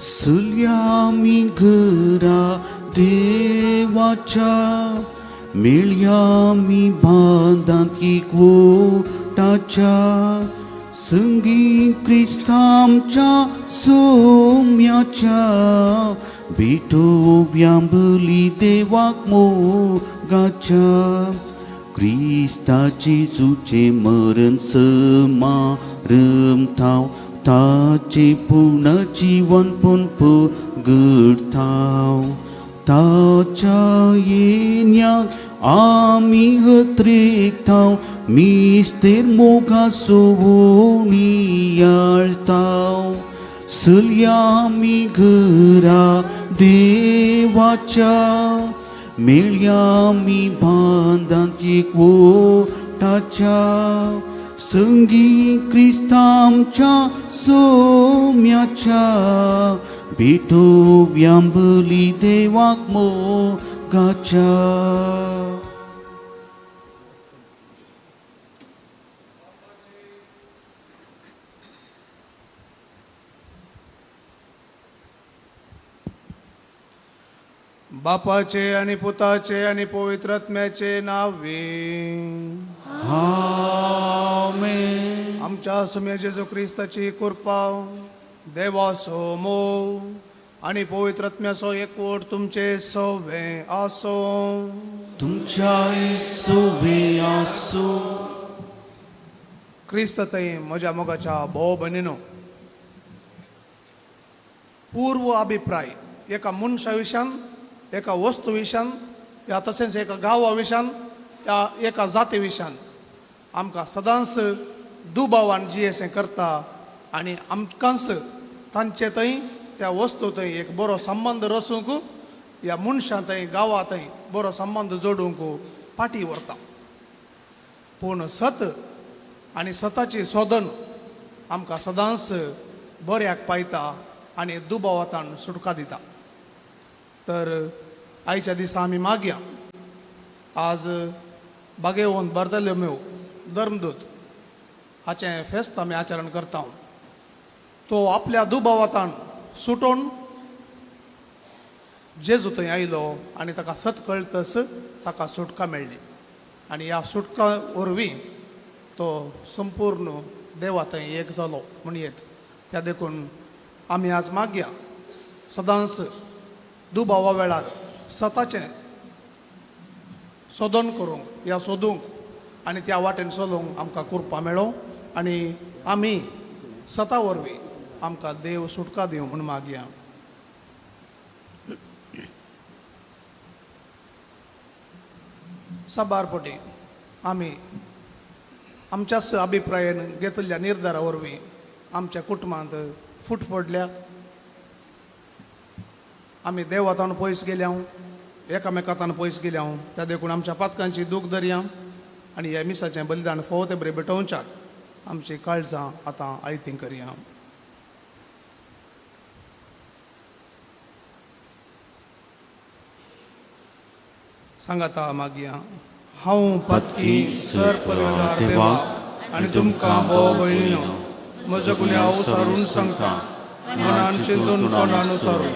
चलया आमी घरा देवाच्या, मेळया आमी बांदांत एकवटाच्या, संगी क्रिस्तांच्या सोम्याच्या, भेटोवया बली देवाक मोगाच्या. क्रिस्ता जेजूचें मरण समारंभ ताचें पुनर्जीवन पूण पगडताव, ताच्या येण्याक आमी हत्रेकताव, मिस्तेर मोगा सोवणी याळताव. चलया आमी घरा देवाच्या, मेळया आमी बांदांत एकवटाच्या, संगी क्रिस्तांच्या सोम्याच्या, भेटोवया बली देवाक मोगाच्या. बापाचे आणि पुताचे आणि पवित्र आत्म्याचे नावे. आमेन. आमच्या सुम्या जेजू क्रिस्ताची कृपा, देवाचो मोग आणि पवित्र आत्म्याचो एकवट तुमचे सवे आसो. तुमच्याय सोवे आसो. क्रिस्त थंय म्हज्या मोगाच्या भोव भयणीनो, पूर्व अभिप्राय एका मनशा विशयान, एका वस्तू विशयान, या तशेंच एका गांवा विशयान, या एका जाती विशयान आमकां सदांच दुबावान जियेसें करता आनी आमकांच तांचे थंय त्या वस्तू थंय एक बरो संबंद रसूंक या मनशां थंय गांवा थंय बरो संबंद जोडूंक फाटी व्हरता. पूण सत आनी सताची सोदन आमकां सदांच बऱ्याक पायता आनी दुबावातान सुटका दिता. तर आयच्या दिसा आमी मागया, आज बागेवन बार्देलोमेव धर्मदूत हाचें फेस्त आमी आचरण करता. तो आपल्या दुबावातान सुटोवन जेजू थंय आयलो आनी ताका सत कळतस ताका सुटका मेळ्ळी आनी ह्या सुटका वरवीं तो संपूर्ण देवा थंय एक जालो म्हणयेत. त्या देखून आमी आज मागया, सदांच दुबावा वेळार सताचें सोदन करूंक या सोदूंक आनी त्या वाटेन चलोवंक आमकां कृपा मेळो आनी आमी सता वरवीं आमकां देव सुटका दिवं म्हूण मागया. साबार पटी आमी आमच्याच अभिप्रायेन घेतिल्ल्या निर्धारा वरवीं आमच्या कुटुंबांत फूट पडल्या, आमी देवातान पयस गेल्या, एकामेकातान पयस गेल्या. त्या देखून आमच्या पातकांची दूख धरया आनी ह्या मिसाचें बलिदान फावो ते बरें भेटोवच्याक आमची काळजां आतां आयतीं करया. सांगाता मागया, हांव पातकी सर परिवार देवा आनी तुमकां भोव भयणीनो म्हजो गुन्यांव सारून सांगता, मनान चिंतून तोंडान सारून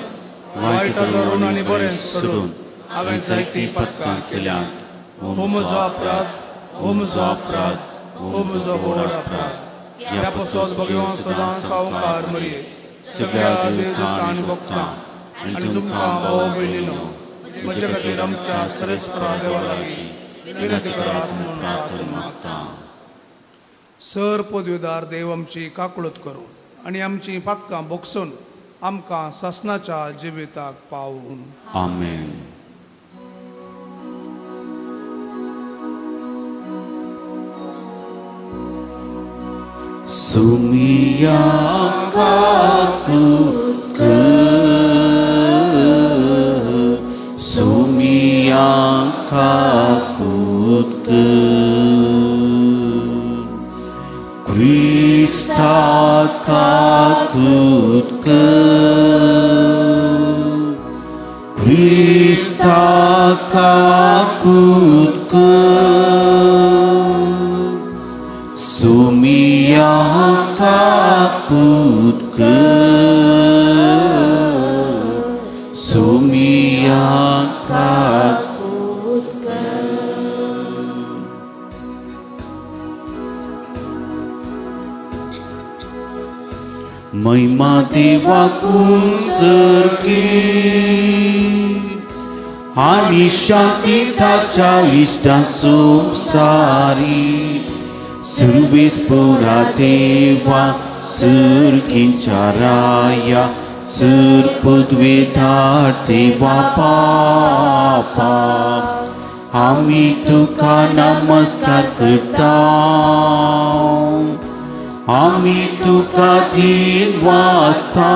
वायट धरून आनी बरें सोडून हांवें जायतीं पातकां केल्यांत. हो म्हजो अपराध, हो म्हजो अपराध, हो म्हजो व्हड अपराध. ह्या पासत भगवान सदां सावकार मरये सगळ्या देवदूतां आनी भक्तां आनी तुमकां भोव भयणीनो म्हजे खातीर आमच्या सरेस्परा देवा लागीं विनंती करात म्हूण प्रार्थना मागता. सर पदवीदार देव आमची काकळूत करूं आनी आमची पातकां भोगसून आमकां सासणाच्या जिविताक पावून. आमेन. सुमिया काकूत कर, सुमिया काकूत कर, क्रिस्ता काकूत कर, क्रिस्ता काकूत कर, सुमिया काकूत कर. महिमा देवाकून सर्गी आनी शांती ताच्या इश्टा संवसारी सुरवेस पुरा देवा सर्गींच्या राया सर पदवेदार देवा बापा आमी तुका नमस्कार करता आमी तुका धीन वाचता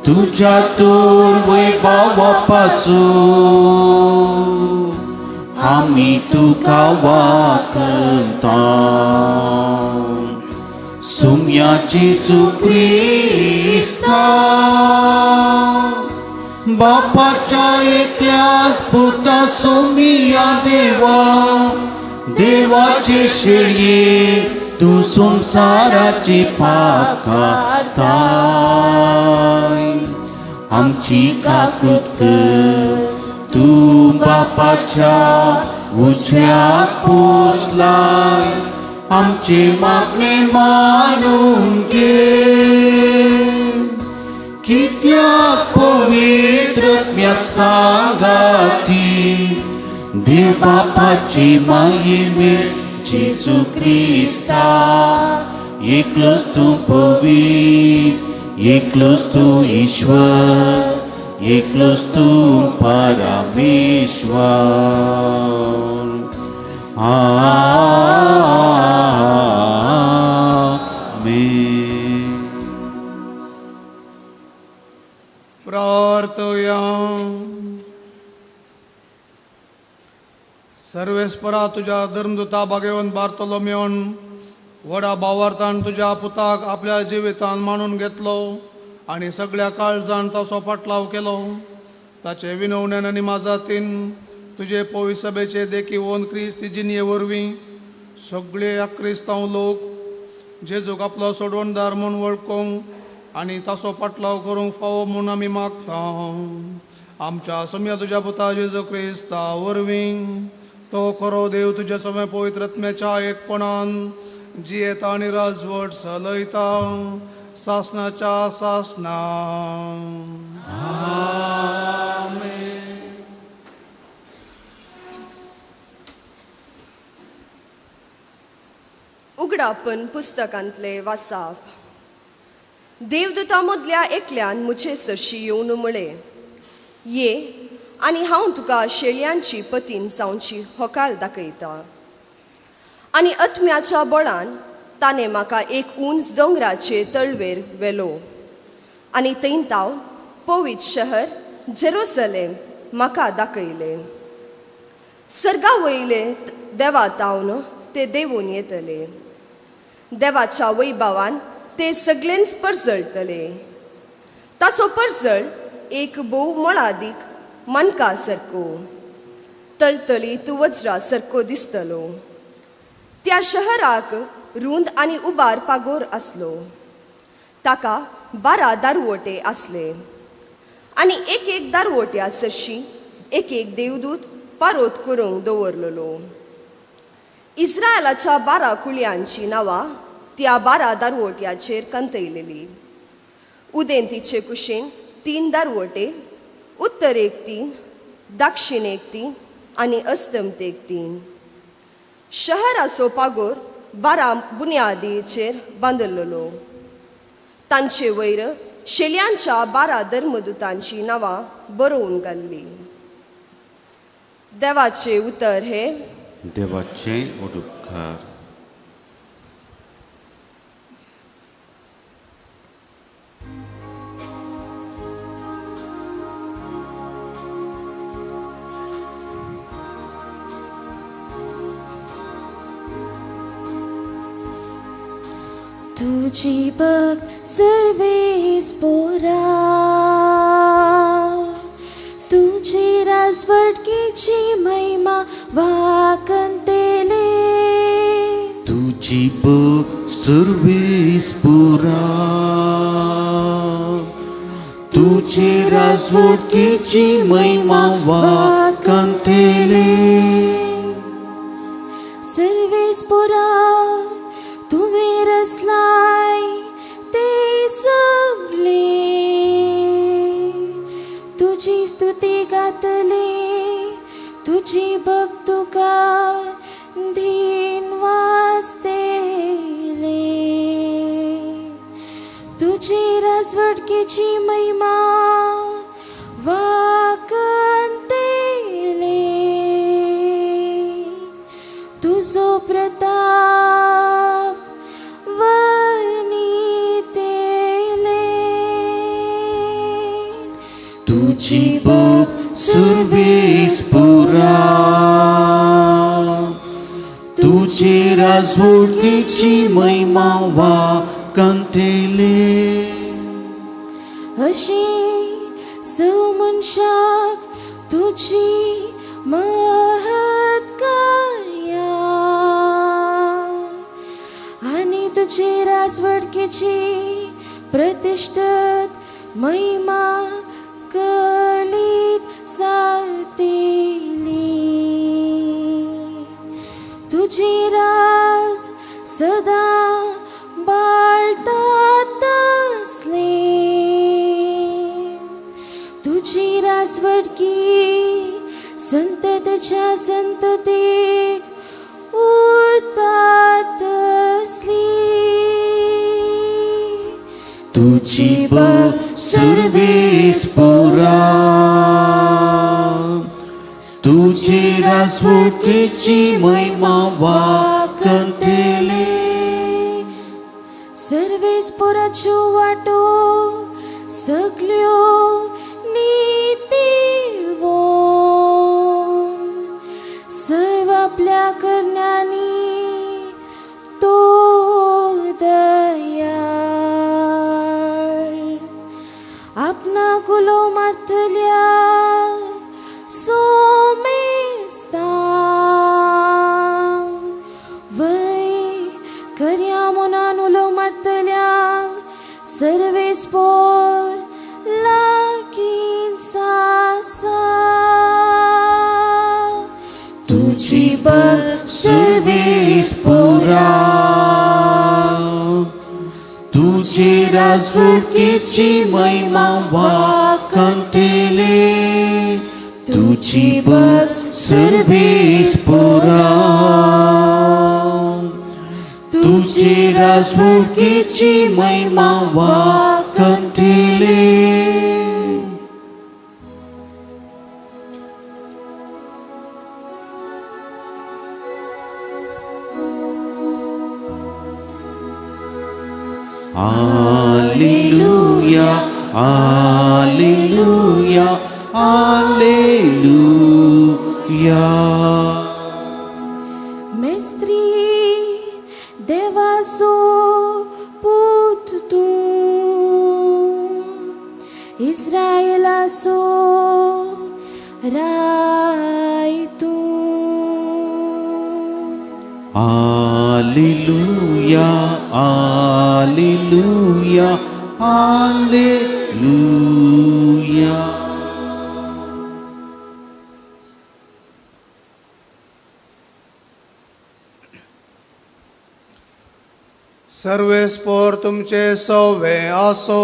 तुझ्या तोर वैभवा पासून आमी तुका वाकता सुम्या जेजू क्रिस्ता बापाच्या एकल्याच पुता सुमिया देवा देवाचे शेळये तूं संवसाराची पाप काडताय आमची काकूत कर तूं बापाच्या उजव्याक पोसलाय आमचे मागणे मानून घे कित्याक पवित्र आत्म्या सांगाती देव बापाची मायेमेर जेजू क्रिस्ता एकलोच तूं पवित्र एकलोच तूं ईश्वर एकलोच तूं परमेश्वर. आमेन. प्रार्थया. सर्वेस्परा तुझ्या धर्मदूता भागेवन बार्तोलोमेवन व्हडा भावार्थान तुज्या पुताक आपल्या जिवितान मानून घेतलो आनी सगळ्या काळजान तसो फाटलाव केलो. ताचे विनवण्यान आनी माजातीन तुजे पवित्र सभेचे देखी वोन क्रिस्त जिनये वरवीं सगळे क्रिस्तांव लोक जेजूक आपलो सोडवणदार म्हूण वळखूंक आनी ताचो फाटलाव करूंक फावो म्हूण आमी मागता. आमच्या सोम्या तुज्या पुता जेजू क्रिस्ता वरवीं तो खरो देव तुज्या सगळ्या पवित्र आत्म्याच्या एकपणान जियेता आनी राजवट चलयता सासनाच्या सासना. उगडापन पुस्तकांतले वासाप. देवदूता मदल्या एकल्यान म्हजे सरशी येवन म्हळें, ये आनी हांव तुका शेळयांची पतीन जावची होकाल दाखयता. आनी आत्म्याच्या बळान ताणें म्हाका एक उंच दोंगराचे तळवेर व्हेलो आनी थंय तावन पवित्र शहर जेरुसलेम म्हाका दाखयलें. सर्गा वयले देवा तावन ते देवून येतले, देवाच्या वैभवान ते सगळेंच परजळटले. ताचो परजळ एक भोव मोळादीक मानका सारको तळतळीत वज्रा सारको दिसतलो. त्या शहराक रूंद आनी उबार पागोर आसलो. ताका 12 दारवोटे आसले आनी एक एक दारवोट्या सरशी एक एक देवदूत पारोत करूंक दवरलेलो. इस्रायलाच्या 12 कुळयांची नांवां त्या 12 दारवोट्याचेर कंतयलेली. उदेंतीचे कुशीन 3 दारवोटे, उत्तरेक 3, दक्षिणेक 3 आनी अस्तमतेक 3. शहराचो पागोर 12 बुन्यादीचेर बांदलेलो. तांचे वयर शेल्यांच्या 12 धर्मदूतांची नांवां बरोवन घाल्ली. देवाचे उतर हे देवाचे उपकार. तुझी भक्त सर्वेस पोरा, तुझी राजवटकीची महिमा वाकंतेले. तुझी भक्त सर्वेस पोरा, तुझी राजवटकीची महिमा वाकंतेले. सर्वेस पोरा तुवें रचलाय तुजी भक्त तुका धीन वाजतेले तुजी राजवटकेची महिमा वाकंतेले तुजो प्रताप वर्णितेले तुजी भक्त सुरवेस पुरा तुजी राजवटकेची महिमा वाकंतेले अशी स मनशाक तुजी महत्कार्या आनी तुजी राजवटकेची प्रतिष्ठित महिमा कळीत जातेली तुजी राज सदा बाळतात आसली तुजी राजवटकी संततेच्या संततेक उरतात आसली तुजी भक्त सुरवेस पुरा तुजी राजवटकेची महिमा वाकंतेले सर्वेस पोराच्यो वाटो सगल्यो नीतिवोन सर्व आपल्या करण्यांनी तो दयाळ आपणाक उलो मारतल्या सोमेस्तांक वय खऱ्या मनान उलो मारतल्यांक सर्वेस पोर लागींच आसा तुजी भक्त सुरवेस पुरा तुजी राजवटकेची महिमा वाकंतेले तुजी भक्त सुरवेस पुरा तुजी राजवटकेची महिमा वाकंतेले Alleluia, Alleluia, Alleluia. मेस्त्री देवाचो पूत तूं इस्रायलाचो राय तूं Alleluia, Alleluia, Alleluia. सर्वेस्पोर तुमचे सवे आसो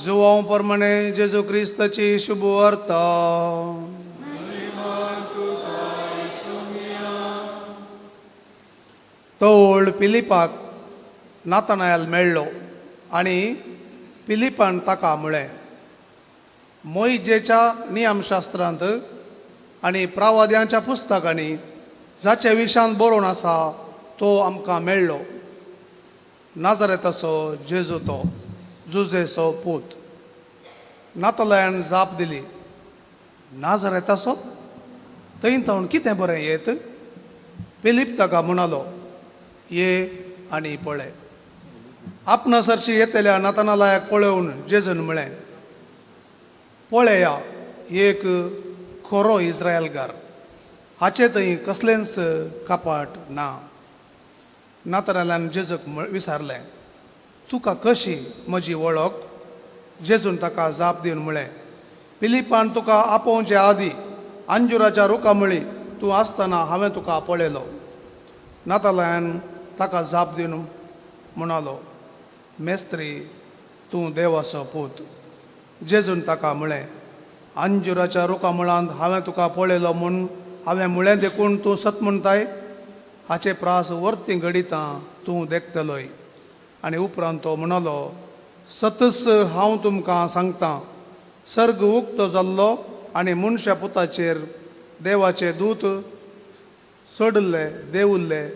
जुवांव प्रमाणे जेजू क्रिस्ताची शुभ वार्ता. तोळ पिलिपाक नातनायल मेळ्ळो आनी पिलिपान ताका म्हळें, मोइजेच्या नियमशास्त्रांत आनी प्रावाद्यांच्या पुस्तकांनी जाचे विशांत बरोवन आसा तो आमकां मेळ्ळो, नाजरेताचो जेजू तो जुजेचो पूत. नातलायान जाप दिली, नाजरेताचो थंय थावन कितें बरें येत? फिलीप ताका म्हणालो, ये आनी पळय. आपणा सरशी येतल्या नातनालयाक पळोवन जेजून म्हळें, पळया एक खरो इस्रायलगार, हाचे थंय कसलेंच कपाट ना. नातनालयान जेजूक विचारलें, तुका कशी म्हजी वळख? जेजून ताका जाप दिवन म्हळें, फिलिपान तुका आपोवचे आदीं अंजुराच्या रुखा मुळी तूं आसतना हांवें तुका पळयलो. नातनालयान ताका जाप दिवन म्हणालो, मेस्त्री, तूं देवाचो पूत, जेजून ताका म्हळें, अंजुराच्या रुखा मुळांत हांवें तुका पळयलो म्हूण हांवें म्हळें देखून तूं सत म्हणटाय? हाचे प्रास वर्ती घडितां तूं देखतलोय. आनी उपरांत तो म्हणलो, सतच हांव तुमकां सांगतां, सर्ग उक्तो जाल्लो आनी मनशा पुताचेर देवाचे दूत चडले देवुल्ले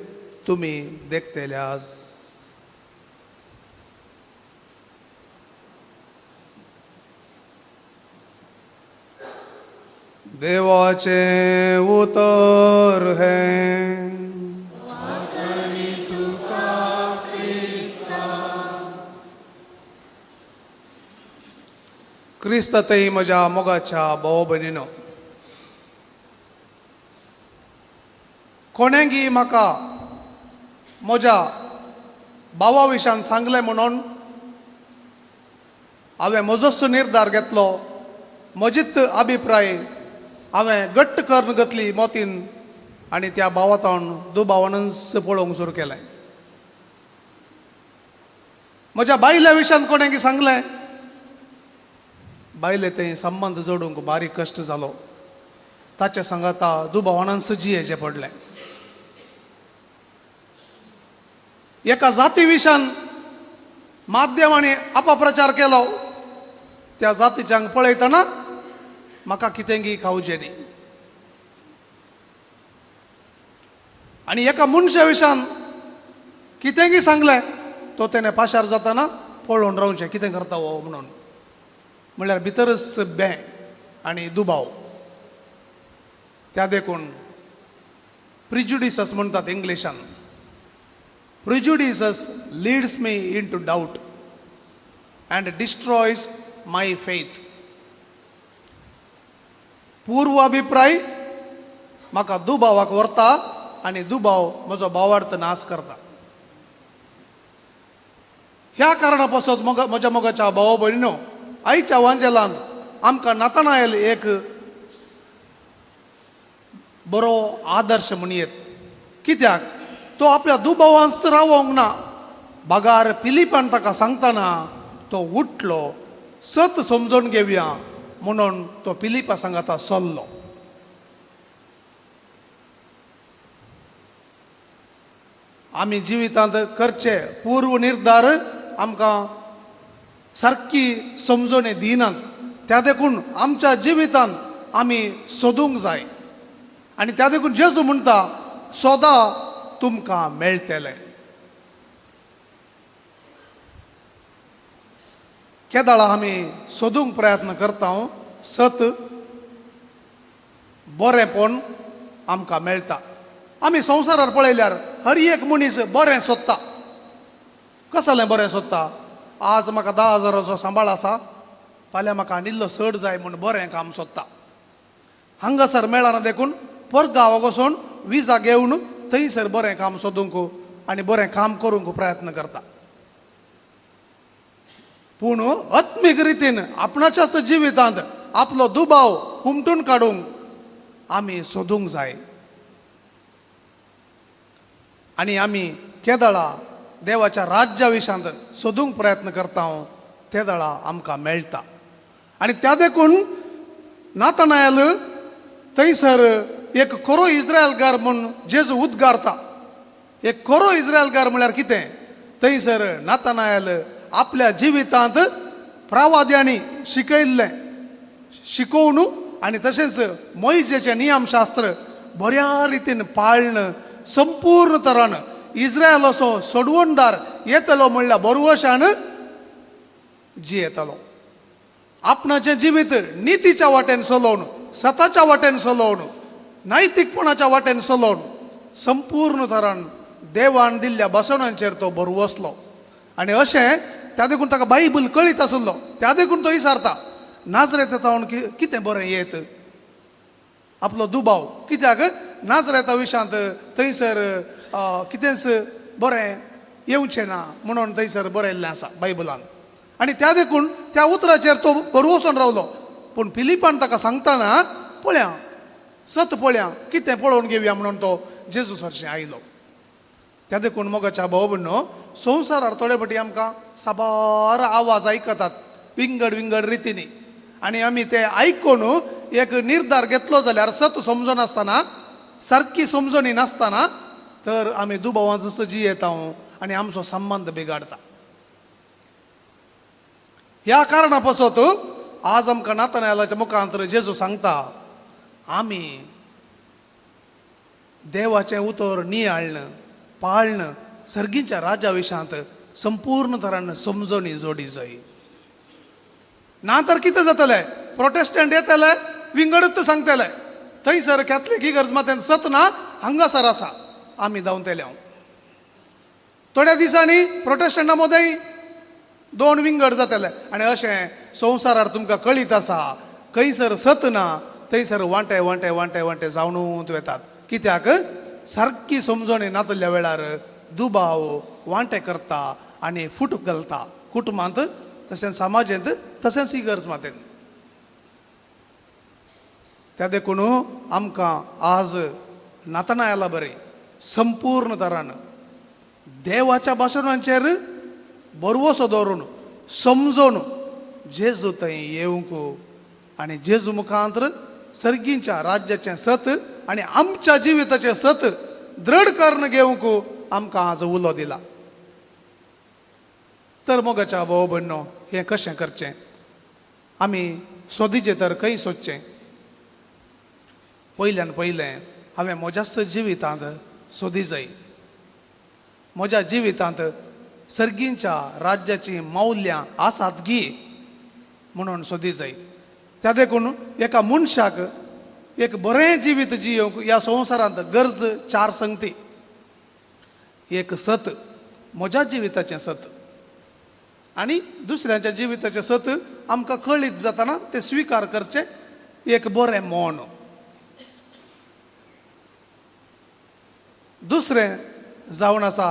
तुमी देखतल्यात. देवाचें उतर हें. क्रिस्त थंय म्हज्या मोगाच्या भाव भयणीनो, कोणेंगी म्हाका म्हज्या भावा विशयान सांगलें म्हणून हांवें म्हजोच निर्धार घेतलो, म्हजीच अभिप्राय हांवें घट्ट करून घेतली मोतीन आनी त्या भावातावन दुबावानूच पळोवंक सुरू केलें. म्हज्या बायल्या विशयान कोणेंगी सांगलें, बायले थंय संबंद जोडूंक बारीक कश्ट जालो, ताच्या सांगाता दुबावानूच जियेचें पडलें. एका जाती विशयान माध्यमांनी अपप्रचार केलो, त्या जातीच्यांक पळयतना म्हाका कितेंगी खावचें न्ही. आनी एका मनशा विशयान कितेंगी सांगलें, तो तेणें पाशार जातना पळोवन रावचें कितें करता हो म्हणून, म्हणल्यार भितरच बें आनी दुबाव. त्या देखून प्रिज्युडिसस म्हणटात इंग्लिशान, prejudices leads me into doubt and destroys my faith. पूर्व अभिप्राय म्हाका दुबावाक व्हरता आनी दुबाव म्हजो भावार्थ नाश करता. ह्या कारणा पासत म्हज्या मोगाच्या भाव भयणीनो, आयच्या वांजेलांत आमकां नातानायल एक बरो आदर्श म्हणयेत. कित्याक तो आपल्या दुबावांत रावोंक ना, बागार फिलिपान ताका सांगतना तो उठलो, सत समजून घेवया म्हणून तो फिलिपा सांगाता सल्लो. आमी जिवितांत करचे पूर्व निर्धार आमकां सारकी समजोणी दिनात, त्या देखून आमच्या जिवितांत आमी सोदूंक जाय. आनी त्या देखून जेजू म्हणटा, सोदा तुमकां मेळटलें. केदाळा आमी सोदूंक प्रयत्न करता, सत बरेंपण आमकां मेळटा. आमी संवसारार पळयल्यार हर एक मनीस बरें सोदता. कसलें बरें सोदता? आज म्हाका 10,000 सांबाळ आसा, फाल्यां म्हाका आनी इल्लो चड जाय म्हूण बरें काम सोदता. हांगासर मेळना देखून परगांवाक वचून विजा घेवन थंयसर बरें काम सोदूंक आनी बरें काम करूंक प्रयत्न करता. पूण आत्मीक रितीन आपणाच्याच जिवितांत आपलो दुबाव हुमटून काडूंक आमी सोदूंक जाय. आनी आमी केदळा देवाच्या राज्या विशयांत सोदूंक प्रयत्न करता ते दळा आमकां मेळटा. आनी त्या देखून नातानायल थंयसर एक खरो इस्रायलकार म्हूण जेजू उद्गारता. एक खरो इस्रायलकार म्हळ्यार कितें? थंयसर नातानायल आपल्या जिवितांत प्रावाद्यांनी शिकयल्लें शिकोवन आनी तशेंच मोयजेचें नियमशास्त्र बऱ्या रितीन पाळण संपूर्ण तरान इस्रायल असो सोडवणदार येतलो म्हणल्यार बरवशान जियेतलो. आपणाचें जिवीत नितीच्या वाटेन चलोवन, सताच्या वाटेन चलोवन, नैतिकपणाच्या वाटेन चलोवन संपूर्ण तरान देवान दिल्ल्या बसवणांचेर तो बरवसलो. आनी अशें त्या देखून ताका बायबल कळीत आसलो, त्या देखून तो विचारता नाजरेता तावन कितें बरें येत. आपलो दुबाव कित्याक नाजरेता विशयांत थंयसर कितेंच बरें येवचें ना म्हणून थंयसर बरयल्लें आसा बायबलान. आनी त्या देखून त्या उतराचेर तो बरवसून रावलो. पूण फिलिपान ताका सांगतना पळया सत पळया कितें पळोवन घेवया म्हणून तो जेजू सरशीं आयलो. त्या देखून मोगाच्या भाव भयणो, संवसारार थोडे फावटी आमकां साबार आवाज आयकतात, विंगड विंगड रितींनी. आनी आमी ते आयकून एक निर्धार घेतलो जाल्यार सत समजनासतना, सारकी समजणी नासतना तर आमी दुबावान जसो जियेता आनी आमचो संबंद बिगाडता. ह्या कारणा पासत आज आमकां नातनायलाच्या मुखांतर जेजू सांगता, आमी देवाचें उतर नियाळ्ण पाळण सर्गीच्या राजा विशांत संपूर्ण तरान समजणी जोडी जाय. ना तर कितें जातलें, प्रोटेस्टंट येतले विंगडच सांगतले, थंयसर कॅथलीक इगर्ज मात सत ना हांगासर आसा, आमी धांवतले. हांव थोड्या दिसांनी प्रोटेस्टंटा मदें दोन विंगड जातले. आनी अशें संवसारार तुमकां कळीत आसा, खंयसर सत ना थंयसर वांटे वांटे वांटे वांटे जावनूच वेतात. कित्याक सारकी समजणी नातल्या वेळार दुबाव वांटे करता आनी फूट घालता कुटुंबांत, तशेंच समाजेंत, तशेंच इगर्ज मातेंत. त्या देखून आमकां आज नातनायला बरें संपूर्ण तरान देवाच्या भाशणांचेर बरवसो दवरून समजून जेजू थंय येवंक आनी जेजू मुखांतर सर्गींच्या राज्याचें सत आनी आमच्या जिविताचें सत दृढ करून घेवंक आमकां आज उलो दिला. तर मोगाच्या भाव भयणो, हें कशें करचें, आमी सोदीचें तर खंय सोदचें? पयल्यान पयलें हांवें म्हज्याच जिवितांत सोदी जाय. म्हज्या जिवितांत सर्गींच्या राज्याचीं मौल्यां आसात गी म्हणून सोदी जाय. त्या देखून एका मनशाक एक बरें जिवीत जियोवंक ह्या संवसारांत गरज चार संगती. एक सत, म्हज्या जिविताचें सत आनी दुसऱ्यांच्या जिविताचें सत आमकां कळीत जातना तें स्विकार करचें एक बरें मन. दुसरें जावन आसा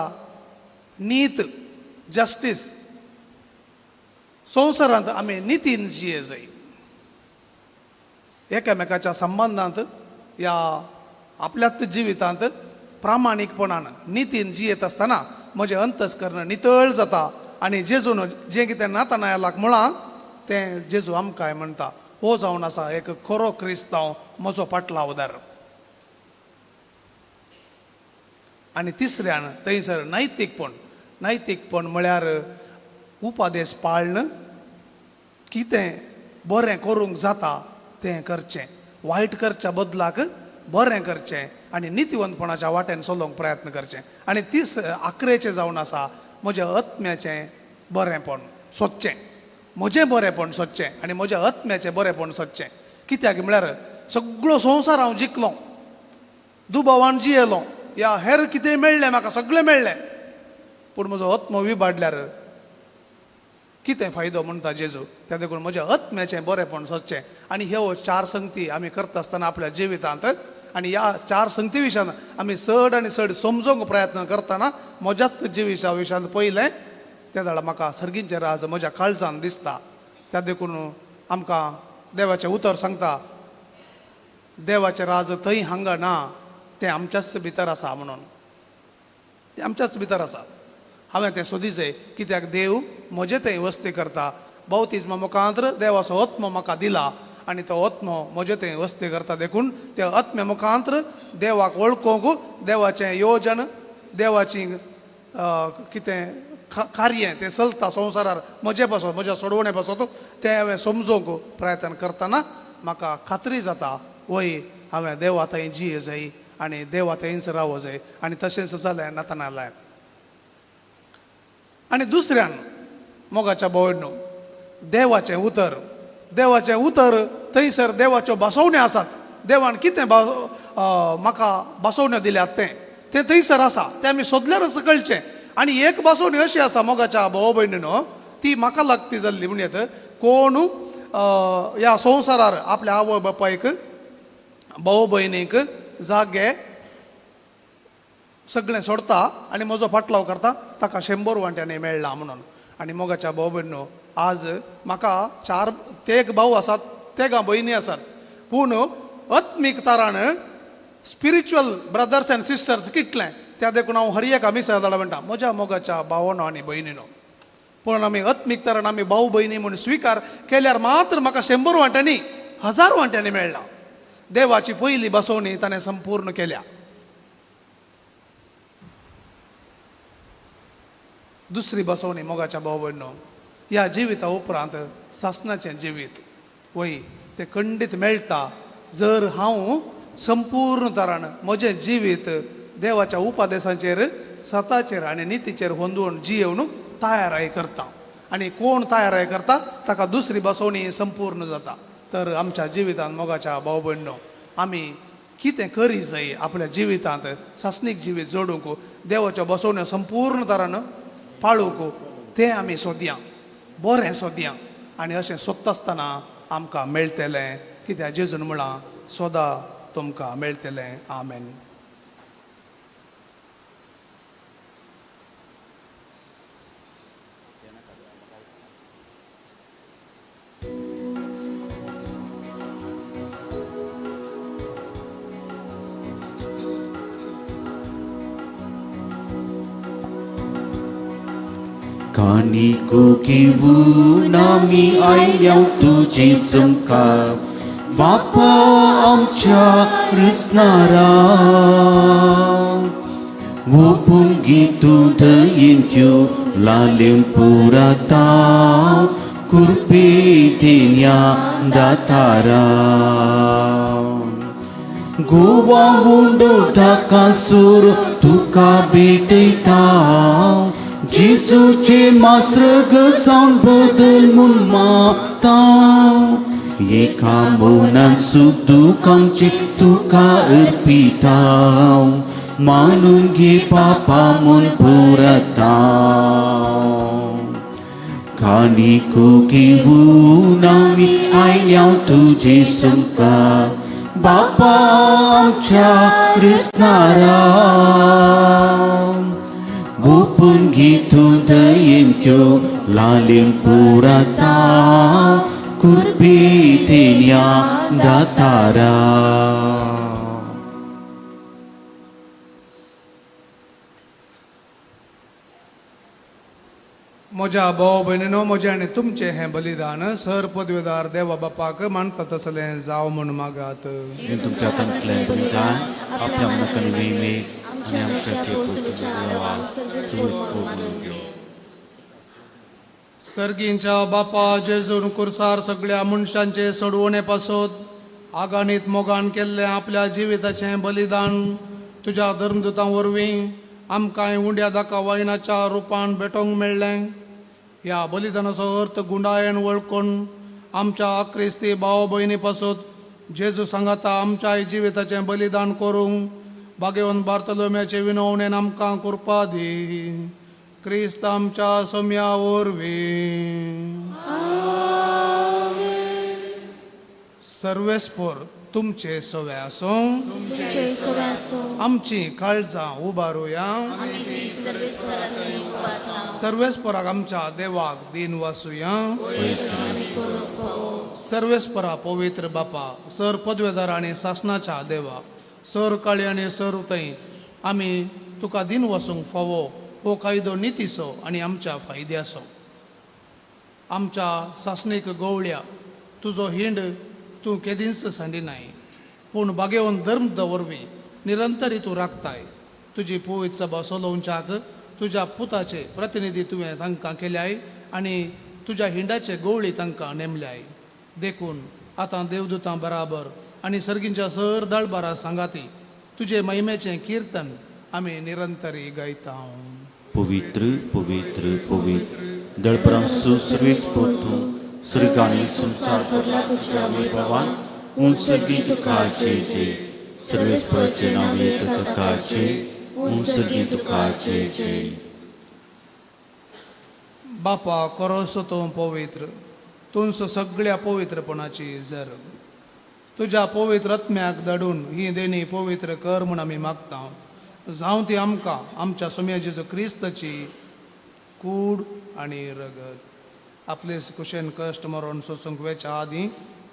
नीत, जस्टीस. संवसारांत आमी नितीन जिये जाय. एकामेकाच्या संबंदांत ह्या आपल्याच जिवितांत प्रामाणीकपणान नितीन जियेत आसतना म्हजें अंतस्कर्ण नितळ जाता आनी जेजून जें कितें नातनायलाक म्हळां तें जेजू आमकांय म्हणटा, हो जावन आसा एक खरो क्रिस्तांव, म्हजो पाटलावदार. आनी तिसऱ्यान थंयसर नैतीकपण. नैतीकपण म्हळ्यार उपादेश पाळण, कितें बरें करूंक जाता तें करचें, वायट करच्या बदलाक बरें करचें आनी नितीवंतपणाच्या वाटेन चलोवंक प्रयत्न करचें. आनी तीस आकरेचें जावन आसा म्हज्या आत्म्याचें बरेंपण सोदचें, म्हजें बरेंपण सोदचें आनी म्हज्या आत्म्याचें बरेंपण सोदचें. कित्याक म्हळ्यार सगळो संवसार हांव जिखलो, दुबावान जियेलो, या हेर कितें मेळ्ळें म्हाका सगळें मेळ्ळें, पूण म्हजो आत्मो विबाडल्यार कितें फायदो म्हणटा जेजू. त्या देखून म्हज्या आत्म्याचें बरेंपण सोदचें. आनी ह्यो चार संगती आमी करता आसतना आपल्या जिवितांत आनी ह्या चार संगती विशयान आमी चड आनी चड समजूंक प्रयत्न करतना म्हज्याच जिविता विशयांत पयलें त्या जाल्यार म्हाका सर्गींचें राज म्हज्या काळजान दिसता. त्या देखून आमकां देवाचें उतर सांगता, देवाचें राज थंय हांगा ना, तें आमच्याच भितर आसा म्हणून. तें आमच्याच भितर आसा. हांवें तें सोदी जाय, कित्याक देव म्हजे थंय वस्ती करता. बावतिज्मा मुखांतर देवाचो आत्मो म्हाका दिला आनी तो आत्मो म्हजे थंय वस्ती करता. देखून त्या आत्म्या मुखांतर देवाक वळखूंक, देवाचें योजन, देवाची कितें कार्य तें चलता संवसारार म्हजे पासत, म्हज्या सोडवणे पासत, तें हांवें समजूंक प्रयत्न करतना म्हाका खात्री जाता, वय हांवें देवा थंय जिये जाय आनी देवा थंयच रावो जाय. आनी तशेंच जालें नातनायलाक. आनी दुसऱ्यान मोगाच्या भोवण्यो देवाचें उतर, देवाचें उतर थंयसर देवाच्यो भासोवण्यो आसात. देवान कितें म्हाका भासोवण्यो दिल्यात तें तें थंयसर आसा, तें आमी सोदल्यारच कळचें. आनी एक भासोवणी अशी आसा मोगाच्या भाव भयणीनो, ती म्हाका लागती जाल्ली म्हणयत, कोण ह्या संवसारार आपल्या आवय बापायक भाव भयणीक जागे सगळें सोडता आनी म्हजो फाटलाव करता, ताका 100 वांट्यांनी मेळ्ळा म्हणून. आनी मोगाच्या भाव भयणीनो, आज म्हाका 4 तेग भाव आसात, तेगां भयणी आसात, पूण आत्मीक तारान स्पिरिच्युअल ब्रदर्स एंड सिस्टर्स कितलें त्या देखून हांव हर एका मिसाळ म्हणटा, म्हज्या मोगाच्या भावानो आनी भयणीनो, पूण आमी आत्मीक तरान आमी भाव भयणी म्हूण स्विकार केल्यार मात्र म्हाका 100 वांट्यांनी 1000 वांट्यांनी मेळ्ळा. देवाची पयली बसवणी ताणें संपूर्ण केल्या. दुसरी बसवणी मोगाच्या भाव भयणो, ह्या जिविता उपरांत सासणाचें जिवीत वय तें खंडीत मेळटा जर हांव संपूर्ण तरान म्हजें जिवीत देवाच्या उपदेशांचेर सताचेर आनी नितीचेर होंदून जियेवन तयाराय करता. आनी कोण तयाराय करता ताका दुसरी बसवणी संपूर्ण जाता. तर आमच्या जिवितांत मोगाच्या भाव भयणो आमी कितें करी जाय आपल्या जिवितांत सासणीक जिवीत जोडूंक देवाच्यो बसवण्यो संपूर्ण तरान पाळूंक तें आमी सोदया, बरें सोदया. आनी अशें सोदता आसतना आमकां मेळटलें कित्याक जेजून म्हळां सोदा तुमकां मेळटलें. आमेन. कानिको घेवन आमी आयल्या तुजे समकार बापा आमच्या रसनारा ओपून घे तूं दयेंत्यो लालेवन पुराता कुरपे देन्या दातारा गोवा उंडो ढाकासूर तुका भेटयता जेजूचे मास्रग जावन बदल म्हूण मागता एका मनान सूख दूख आमचें तुका अर्पिता मानून घे पापा म्हूण पुरता कानिको घेवन आमी आयल्या तुजे समकार बापा आमच्या क्रिस्तारा ओपून घे तूं दयेंत्यो लालेवन पुराता कुरपे देन्या दातारा. म्हज्या भाव भयणीनो, म्हजें आनी तुमचें हें बलिदान सर पदवेदार देवा बापाक मानता तसलें जावं म्हूण मागात. हें तुमच्या हातांतलें बलिदान आपल्या मनाक आनी महिमेक आनी आमच्या देवाक मानून घेवं. सर्गींच्या बापा जेजून कुर्सार सगळ्या मनशांचे सोडवणे पासत आगाणीत मोगान केल्लें आपल्या जिविताचें बलिदान तुज्या धर्मदुतां वरवीं आमकां उंड्या दाका वायनाच्या रुपान भेटोवंक मेळ्ळें. ह्या बलिदानाचो अर्थ गुंडायन वळखून आमच्या क्रिस्ती भाव भयणी पासत जेजू सांगाता आमच्या जिविताचें बलिदान करूंक बागेवन बार्तलोम्याचे विनवणेन आमकां कृपा दी. क्रिस्त आमच्या सोम्या वरवीं. सर्वेस्पोर तुमचे सवे आसूं. आमची काळजां उबारुया. सर्वेस्पराक आमच्या देवाक दीन वासुया. सर्वेस्परा पवित्र बापा सर पदवेदार आनी सासणाच्या देवा सर काळी आनी सर थंय आमी तुका दीन वासूंक फावो हो कायदो नितीचो आनी आमच्या फायद्याचो. आमच्या सासणीक गवळ्या तुजो हिंड तूं केदींच सांडिनाय पूण बागेवन धर्म वरवीं निरंतरी तूं राखताय. तुजी पवित्र सभा सोलोवच्याक तुज्या पुताचे प्रतिनिधी तुवें तांकां केल्याय आनी तुज्या हिंडाचे गवळी तांकां नेमल्याय. देखून आतां देवदूतां बराबर आनी सर्गींच्या सर दळबारा सांगाती तुजे महिमेचें किर्तन आमी निरंतरी गायता. पवित्र पवित्र पवित्र दळपरां सुसर्वेस पोतूं स्वर्गानी संवसार भरला तुज्या वैभवान उन सर्गी तुका जय जय. सर्वेस्पराचे नांवे तुका जय उन सर्गी तुका जय जय. बापा करोसो तूं पवित्र तुंस सगळ्या पवित्रपणाची जर तुज्या पवित्र आत्म्याक धाडून ही देणी पवित्र कर म्हूण आमी मागता. जावं ती आमकां आमच्या सोम्या जेजू क्रिस्ताची कूड आनी रगत. आपले कुशेन कश्ट मरण सोसूंक वेच्या आदीं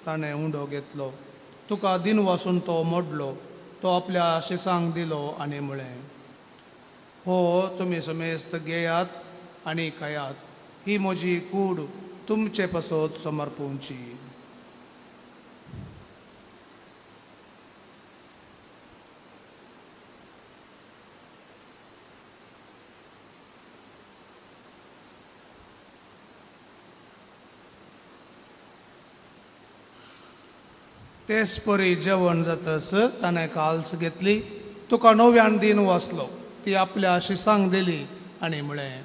ताणें उंडो घेतलो तुका दिन वासून तो मोडलो तो आपल्या शिसांक दिलो आनी म्हळें हो तुमी समेस्त घेयात आनी खायात. ही म्हजी कूड तुमचे पासत समर्पूंची. तेच परी जेवण जातस ताणें काल्स घेतली, तुका नव्यान दिन वाचलो, ती आपल्या शिसांक दिली आनी म्हळें,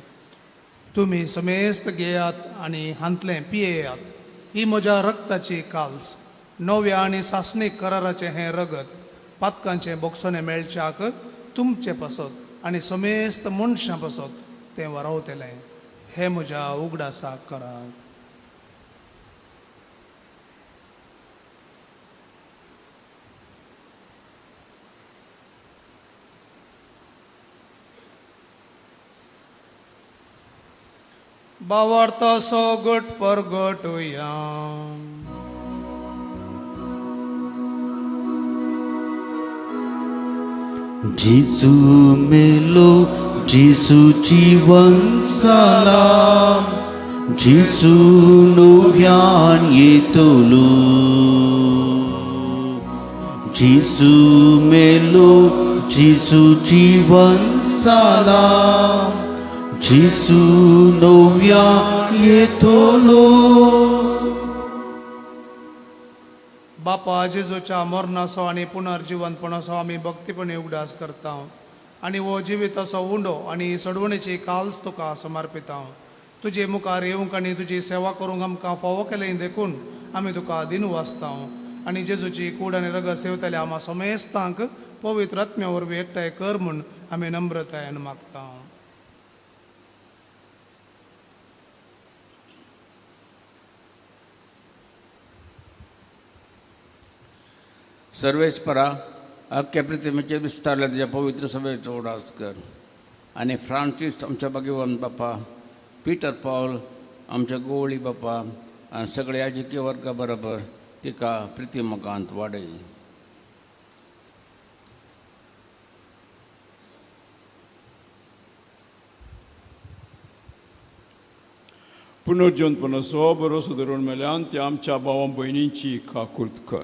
तुमी समेस्त घेयात आनी हांतलें पियेयात. ही म्हज्या रक्ताची काल्स, नव्या आनी सासणीक कराराचें हें रगत पातकांचें बोगसणें मेळच्याक तुमचे पासत आनी समेस्त मनशां पासत तें वरावतलें. हें म्हज्या उगडासाक करात. बावार्थ सोगट परगटुया. जेजू मेलो, जेजू जीवन जाला, जेजू नव्यान येतलो. जेजू मेलो, जेजू जीवन जाला, जेजू नव्यान येतलो. बापा, जेजूच्या मरणाचो आनी पुनर्जिवनपणाचो आमी भक्तीपणी उगडास करता आनी हो जिविताचो उंडो आनी सडवणेची काल्स तुका समर्पिता. तुजे मुखार येवंक आनी तुजी सेवा करूंक आमकां फावो केलें देखून आमी तुका दिनू वाचता आनी जेजूची कूड आनी रगत सेवतल्या आमा समेस्तांक पवित्र आत्म्या वरवीं एकठांय कर म्हूण आमी नम्रतायेन मागता. सर्वेस्परा, अख्ख्या पृथ्वीचेर विस्तारल्या तुज्या पवित्र सभेचो उडास कर आनी फ्रांसीस आमच्या भगवान बापा, पिटर पावल आमच्या गोवळी बापा आनी सगळ्या याजकीय वर्गा बरोबर तिका प्रितीमोगांत वाडय. पुनर्जिवनपणाचो बरो सुदरून मेल्यान त्या आमच्या भावां भयणींची काकूर्त कर.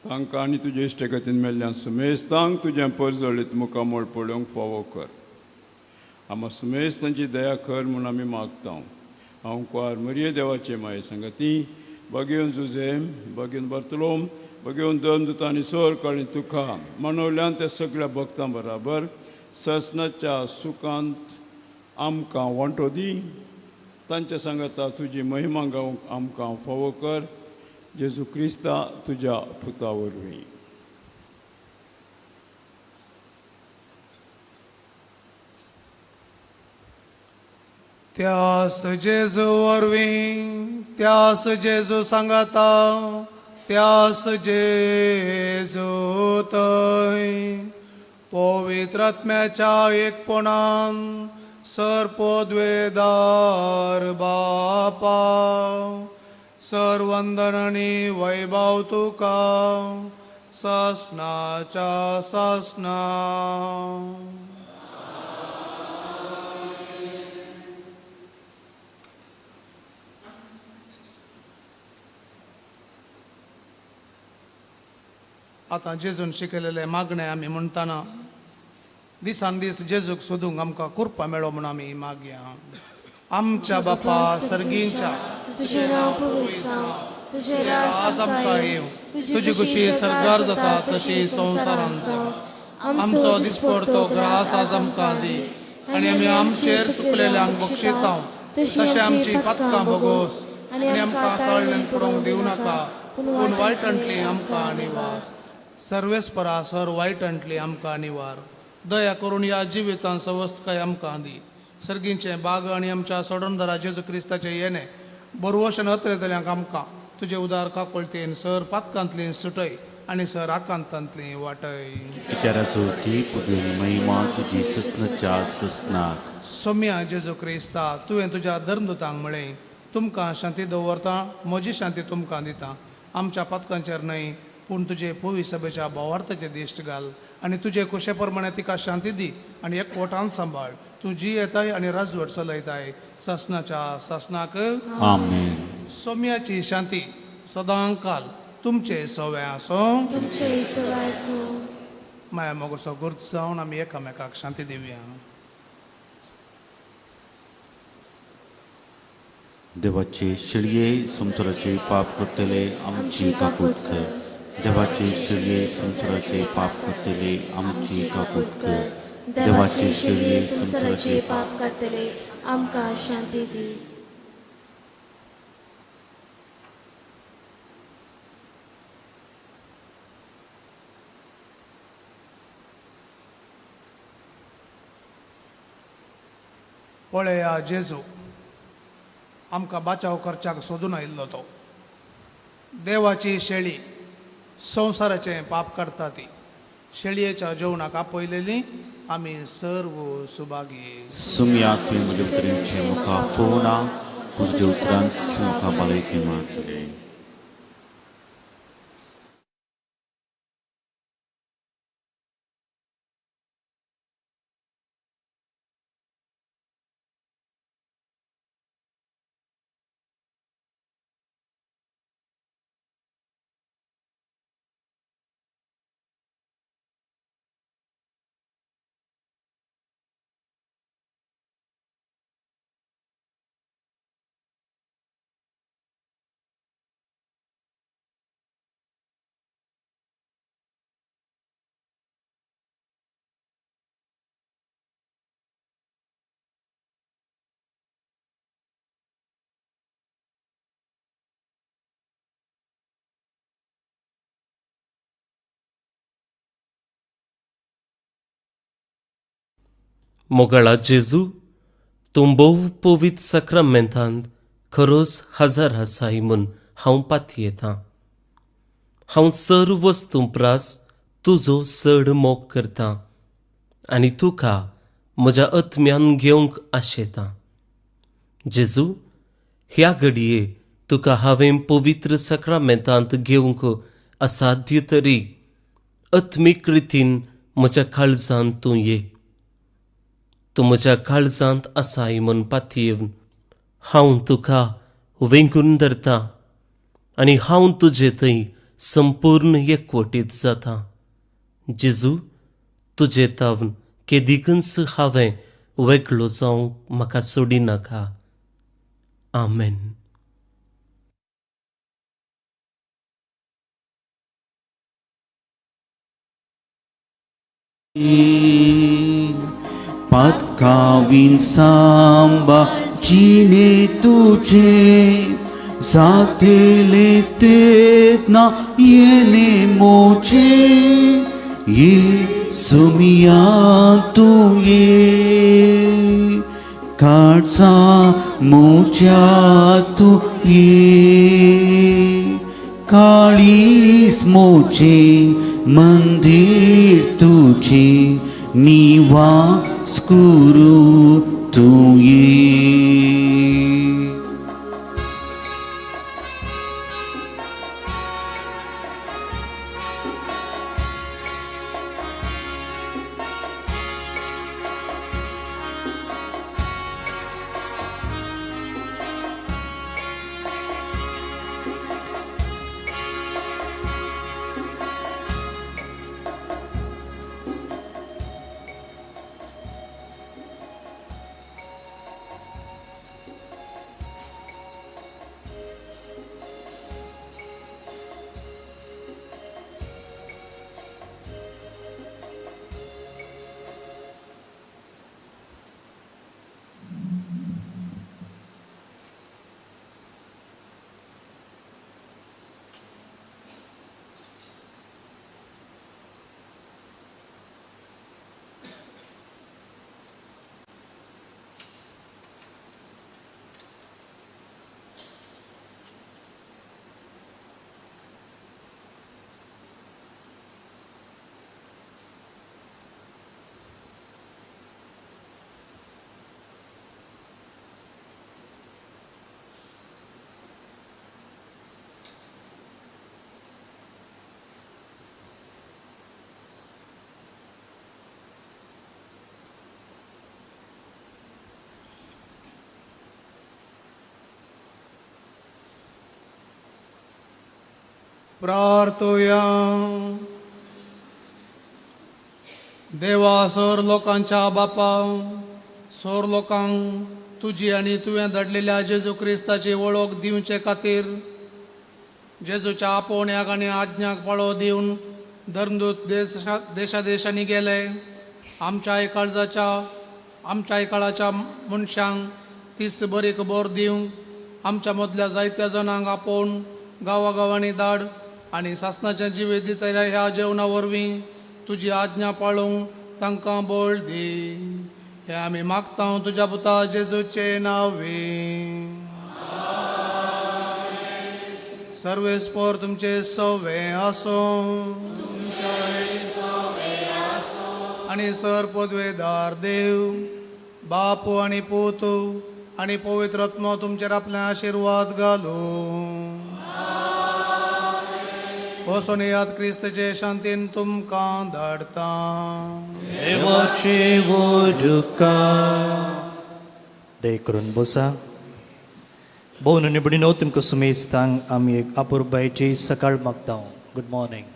तांकां आनी तुजे इश्टगतीन मेल्ल्यान समेस्तांक तुजें परजळीत मुखामळ पळोवंक फावो कर. आमा समेस्तांची दया कर म्हूण आमी मागता. हांव कुवार मरिये देवाचे माये सांगती, बगेवन जुझेम, बगेवन बर्तलोम, बगेवन धर्मदूत आनी सोर कळी तुका मनवल्यान त्या सगळ्या भक्तां बराबर ससनाच्या सुखांत आमकां वांटो दी. तांच्या सांगाता तुजी महिमा गावंक आमकां फावो कर. जेजू क्रिस्ता तुज्या पुता वरवीं. त्यास जेजू वरवीं, त्यास जेजू सांगाता, त्यास जेजू थंय पवित्र आत्म्याच्या एकपणान सर्पोद्वेदार बापा, सर्वंदन आनी वैभव तुका ससनाच्या ससना. आतां जेजून शिकयलेलें मागणें आमी म्हणटाना दिसान दीस जेजूक सोदूंक आमकां कुरपा मेळो म्हूण आमी मागया. आमच्या बापा सर्गींच्या, तुजें नांव पवित्र जावं, तुजें राज आमकां येवं, तुजी खुशी सर्गार जाता तशी संवसारांत जावं. आमचो दिसपडतो ग्रास आज आमकां दी आनी आमी आमचेर चुकलेल्यांक बक्षिता तशें आमची पातकां भोगोस आनी आमकां ताळण्यान पडोवंक दिवं नाका, पूण वायटांतली आमकां निवार. सर्वेस्परा सर वायटांतली आमकां निवार. दया करून ह्या जिवितांत सवस्तकाय आमकां दी. सर्गींचें बाग आनी आमच्या सोडणदारा जेजू क्रिस्ताचें येणें बरवशन अत्रेतल्यांक आमकां तुजे उदार काकोळतेन सर पातकांतली सुटय आनी सर आकांतांतली वाटय. कित्याची पदवी महिमा तुजी ससनाच्या ससनाक. सोम्या जेजू क्रिस्ता, तुवें तुज्या धर्मदूतांक म्हळें, तुमकां शांती दवरता, म्हजी शांती तुमकां दिता. आमच्या पातकांचेर न्हय पूण तुजे पवी सभेच्या भावार्थाचे दिश्ट घाल आनी तुजे कुशे प्रमाणे तिका शांती दी आनी एकवटान सांबाळ. तूं जी येताय आनी राजवट चलयताय सासणाच्या सासणाक. आमेन. सोम्याची शांती सदां काल तुमचे सवे आसूं. तुमचे सवाय आसूं. माया मोगोचो गुर्त जावन आमी एकामेकाक शांती दिवया. देवाचे शिळये संवसाराचे पाप करतले आमची काकूत कर. देवाचे शिळये संवसाराचे पाप करतले आमची काकूत कर. देवाचे शिळये संवसाराचे पाप करतले आमकां शांती दी. पळया जेजू आमकां बाचाव करच्याक सोदून आयिल्लो तो. देवाची शेळी संवसाराचें पाप काडटा ती. शेळयेच्या जेवणाक आपयलेली आमी सर्व सुभागी. सुम्या तुवें म्हज्या उतरांचें म्हाका फोवना, तुज्या उपरांत म्हाका भलायकी मेळटली. मोगाळा जेजू, तूं भोव पवित्र साक्रामेंतांत खरोच हजर आसाय म्हूण हांव पातयेतां. हांव सर्व वस्तूं प्रास तुजो चड मोग करतां आनी तुका म्हज्या आत्म्यान घेवंक आशेतां. जेजू, ह्या घडये तुका हांवें पवित्र साक्रामेंतांत घेवंक असाध्य तरी आत्मीक रितीन म्हज्या काळजांत तूं ये. तूं म्हज्या काळजांत आसाय म्हूण पातयेवन हांव तुका वेंगून धरता आनी हांव तुजे थंय संपूर्ण एकवटीत जाता. जेजू, तुजे तावन केदिकूच हांवें वेगळो जावंक म्हाका सोडिनाका. आमेन. पातकावीन सांबा जिणे तुझे जातेले तेतना येणे मोचे ये सुमिया तू ये काळजा मोच्या तू ये काळीस मोचे मंदिर तुझे निवास करू तू ये. प्रार्थुया. देवा सोर लोकांच्या बापा, सोर लोकांक तुजी आनी तुवें धाडलेल्या जेजू क्रिस्ताची वळख दिवचे खातीर जेजूच्या आपोवण्याक आनी आज्ञाक पाळो दिवन धर्मदूत देशा देशा देशांनी गेले. आमच्याय काळजाच्या आमच्याय काळाच्या मनशांक तीच बरी खबर दिवंक आमच्या मदल्या जायत्या जाणांक आपोवन गांवागांवांनी धाड आनी सासणाचें जिवीत दितल्या ह्या जेवणा वरवीं तुजी आज्ञा पाळूंक तांकां बळ दी. हें आमी मागता तुज्या पुता जेजूचे नांवे. सर्वेस्पोर तुमचे सवे आसूं आनी सर पदवेदार देव बापू आनी पूत आनी पवित्र आत्मो तुमचेर आपले आशिर्वाद घालूं. वचून याद क्रिस्तचे शांतीन तुमकां धाडता. देवाचे वरका दया करून बसा. भोव निबडीनो तुमकां सुमेस्तांक आमी एक अपुरबायेची सकाळ मागता. Good morning.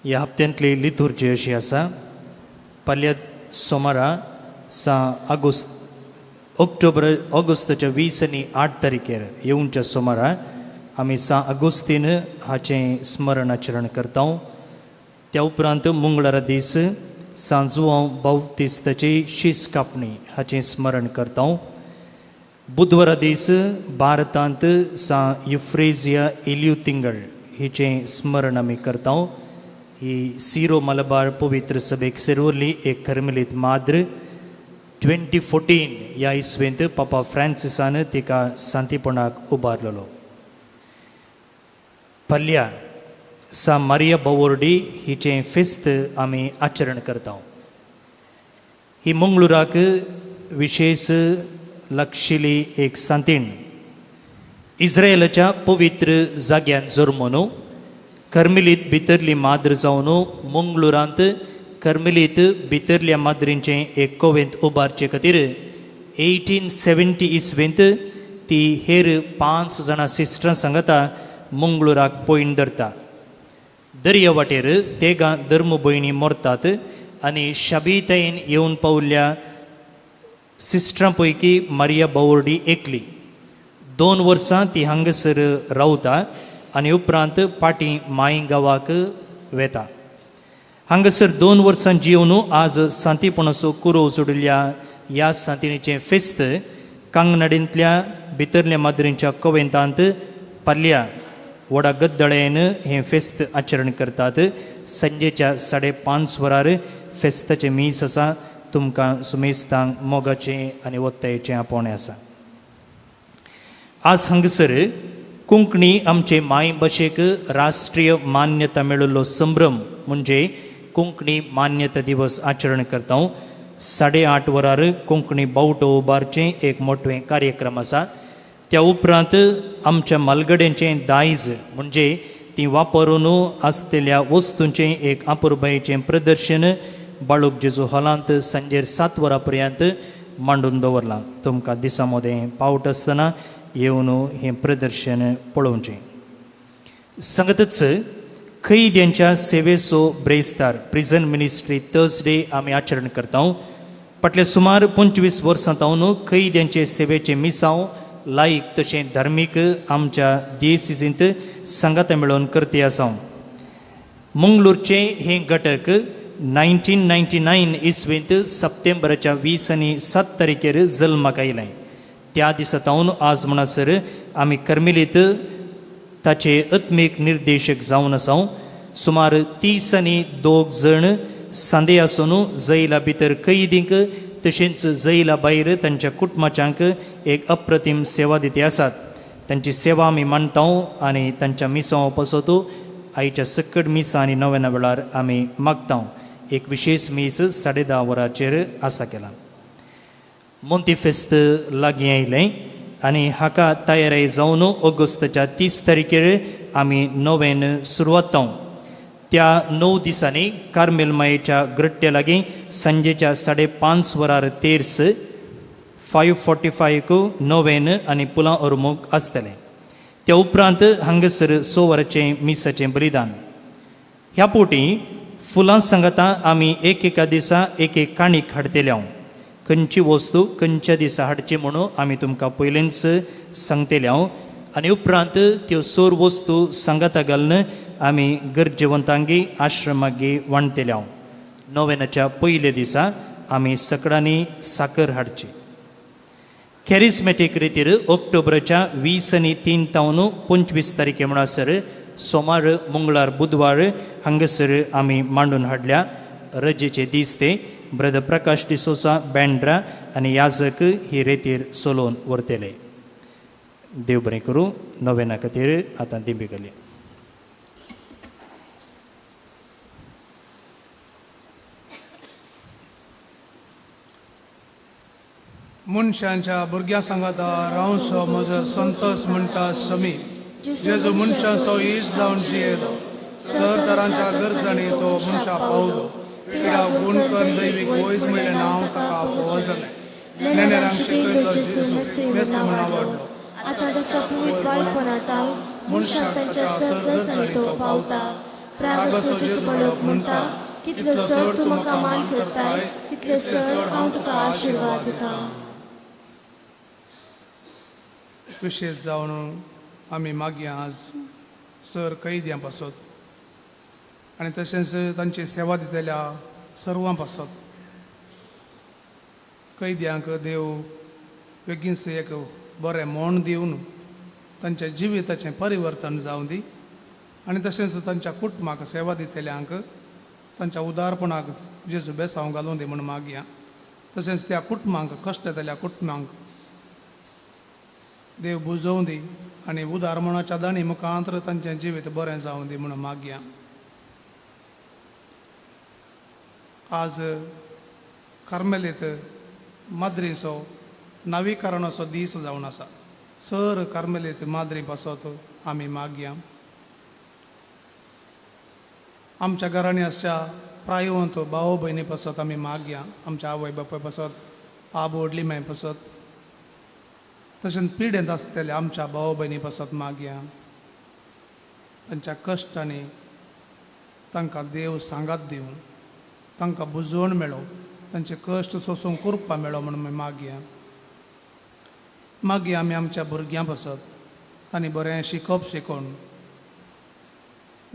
ह्या हप्त्यांतली लितुर्जी अशी आसा. फाल्यां सोमारा 6 ऑक्टोबर ऑगस्टाच्या 20 आनी 8 तारखेर येवच्या सोमारा आमी सां आगोस्तीन हाचें स्मरण आचरण करता. त्या उपरांत मंगळारा दीस सां जुआंव बाप्तिस्ताची शीस कापणी हाचें स्मरण करता. बुधवारा दीस भारतांत सां युफ्रेजिया एल्यू तिंगळ हिचें स्मरण आमी करता. ही सिरो मलबार पवित्र सभेक सेरवरली एक कर्मलीत माद्र. 2014 ह्या इस्वेंत पापा फ्रांसिसान तिका सांतीपणाक उबारलेलो. फाल्यां सां मारिया बावोर्डी हिचें फेस्त आमी आचरण करता. ही मंगळुराक विशेष लागशिल्ली एक सांतीण. इस्रायलाच्या पवित्र जाग्यान जल्मून कर्मेलीत भितरली माद्र जावन मंगळुरांत कर्मेलीत भितरल्या माद्रींचें एक कोवेंत उबारचे खातीर 1870 इस्वेंत ती हेर 5 जाणां सिस्टरां सांगता मंगळुराक पयण धरता. दर्या वाटेर तेगां धर्म भयणी मरतात आनी शाबितायेन येवन पावल्ल्या सिस्टरां पैकी मारिया बावोर्डी एकली. 2 वर्सां ती हांगासर रावता आनी उपरांत पाटी माई गांवाक वेता. हांगासर 2 वर्सां जिवन आज सांतीपणाचो कुरोव जोडिल्ल्या ह्या सांतिणीचें फेस्त कांगनाडींतल्या भितरल्या माद्रींच्या कोवेंतांत पाल्या व्हडा गद्दळेन हें फेस्त आचरण करतात. सांजेच्या 5:30 वरार फेस्ताचें मीस आसा. तुमकां सुमेस्तांक मोगाचें आनी ओत्तायेचें आपोवणें आसा. आज हांगासर कोंकणी आमचे मायभाशेक राष्ट्रीय मान्यता मेळिल्लो संभ्रम म्हणजे कोंकणी मान्यता दिवस आचरण करता. 8:30 वरार कोंकणी बावटो उबारचें एक मोटवें कार्यक्रम आसा. त्या उपरांत आमच्या मालगड्यांचें दायज म्हणजे ती वापरून आसतल्या वस्तूंचें एक अपुरबायेचें प्रदर्शन बाळूक जेजू हॉलांत सांजेर 7 वरां पर्यंत मांडून दवरलां. तुमकां दिसा मदें पावट आसतना येवन हें प्रदर्शन पळोवचें. सांगतच कैद्यांच्या सेवेचो ब्रेस्तार प्रिजन मिनिस्ट्री थर्सडे आमी आचरण करता. फाटल्या सुमार 25 वर्सां तावन कैद्यांचे सेवेचें मिसांव लायक तशें धार्मीक आमच्या दियेसिजींत सांगाता मेळोवन करती आसा. मंगळूरचें हें घटक 1999 इस्वेंत सप्टेंबराच्या 20 आनी 7 तारखेर जल्माक आयलें. त्या दिसा तावन आज म्हणसर आमी कर्मेलीत ताचे आत्मीक निर्देशक जावन आसा. सुमार 30 आनी 2 जण सांदे आसून जैला भितर कैदींक तशेंच जैला भायर तांच्या कुटुंबाच्यांक एक अप्रतीम सेवा दिती आसात. तांची सेवा आमी मानता आनी तांच्या मिसांव पासत आयच्या सकट मिसां आनी नव्याना वेळार आमी मागता. एक विशेष मीस 10:30 वरांचेर आसा केला. मोंती फेस्त लागीं आयलें आनी हाका तयारी जावन ऑगस्टाच्या 30 तारखेर आमी नव्यान सुरवात. त्या 9 दिसांनी कार्मेल मायेच्या ग्रट्टे लागीं सांजेच्या 5:30 वरार तेर्स 5:45 नोवेन आनी पुलां अर्मुक आसतलें. त्या उपरांत हांगासर 6 वरांचें मिसाचें बलिदान. ह्या पोटी फुलां सांगाता आमी एक एका दिसा एक एक काणीक हाडटले. खंयची वस्तू खंयच्या दिसा हाडची म्हणून आमी तुमकां पयलींच सांगतले आनी उपरांत त्यो सोर वस्तू सांगाता घालून आमी गरजेवंतांगी आश्रमागी वांटतले. नोवेनाच्या पयल्या दिसा आमी सकडांनी साकर हाडची. कॅरिस्मॅटीक रितीर ऑक्टोबराच्या 20 आनी 3 तावन 25 तारखे म्हणसर सोमार, मंगळार, बुधवार हांगासर आमी मांडून हाडल्या. रजेचे दीस ते ब्रदर प्रकाश डिसोजा बँड्रा आनी याजक ही रेतीर सोलोवन व्हरतले. देव बरें करूं. नोवेना खातीर आतां दिंबी घाली. मनशांच्या भुरग्यां सांगाता रावसो म्हजो संतोष म्हणटा समी जेजू मनशांचो is जावन जियेलो सर तरांच्या गरजांनी तो मनशा पावलो किड्या गुण कर दैवीक वयज म्हणलें नांव ताका फावो जालें. नेनेरांक शिकयलो जेजू बेस्त म्हूण आवडलो आतां ताच्या पवित्र बाळपणांत मनशाक तांच्या सर गरजांनी तो पावता. प्रागसो जेजू बाळक म्हणटा कितलो चड तूं म्हाका मान करताय तितले चड हांव तुका आशिर्वाद दितां. विशेष जावन आमी मागीर आज सर कैद्यां पासत आनी तशेंच तांची सेवा दितल्या सर्वां पासत कैद्यांक देव बेगीनच एक बरें मोण दिवन तांच्या जिविताचें परिवर्तन जावं दी आनी तशेंच तांच्या कुटुंबाक सेवा दितल्यांक तांच्या उदारपणाक जेजू बेसांव घालूं दी म्हूण मागया. तशेंच त्या कुटुंबांक कश्ट येतल्या कुटुंबांक देव बुजोवं दी आनी उदारपणाच्या दाणी मुखांतर तांचें जिवीत बरें जावं दी म्हूण मागया. आज कार्मेलीत माद्रीचो नवीकरणाचो दीस जावन आसा. सर कार्मेलीत माद्री पासत आमी मागया. आमच्या घरांनी आसच्या प्रायवंत भाव भयणी पासत आमी मागया. आमच्या आवय बापाय पासत, आबो व्हडली माय पासत, तशेंच पिडेंत आसतले आमच्या भाव भयणी पासत मागया. तांच्या कश्टांनी तांकां देव सांगात दिवं, तांकां बुजवण मेळो, तांचे कश्ट सोंसूंक कृपा मेळो म्हूण आमी मागया. मागीर आमी आमच्या भुरग्यां पासत तांणी बरें शिकप शिकोवन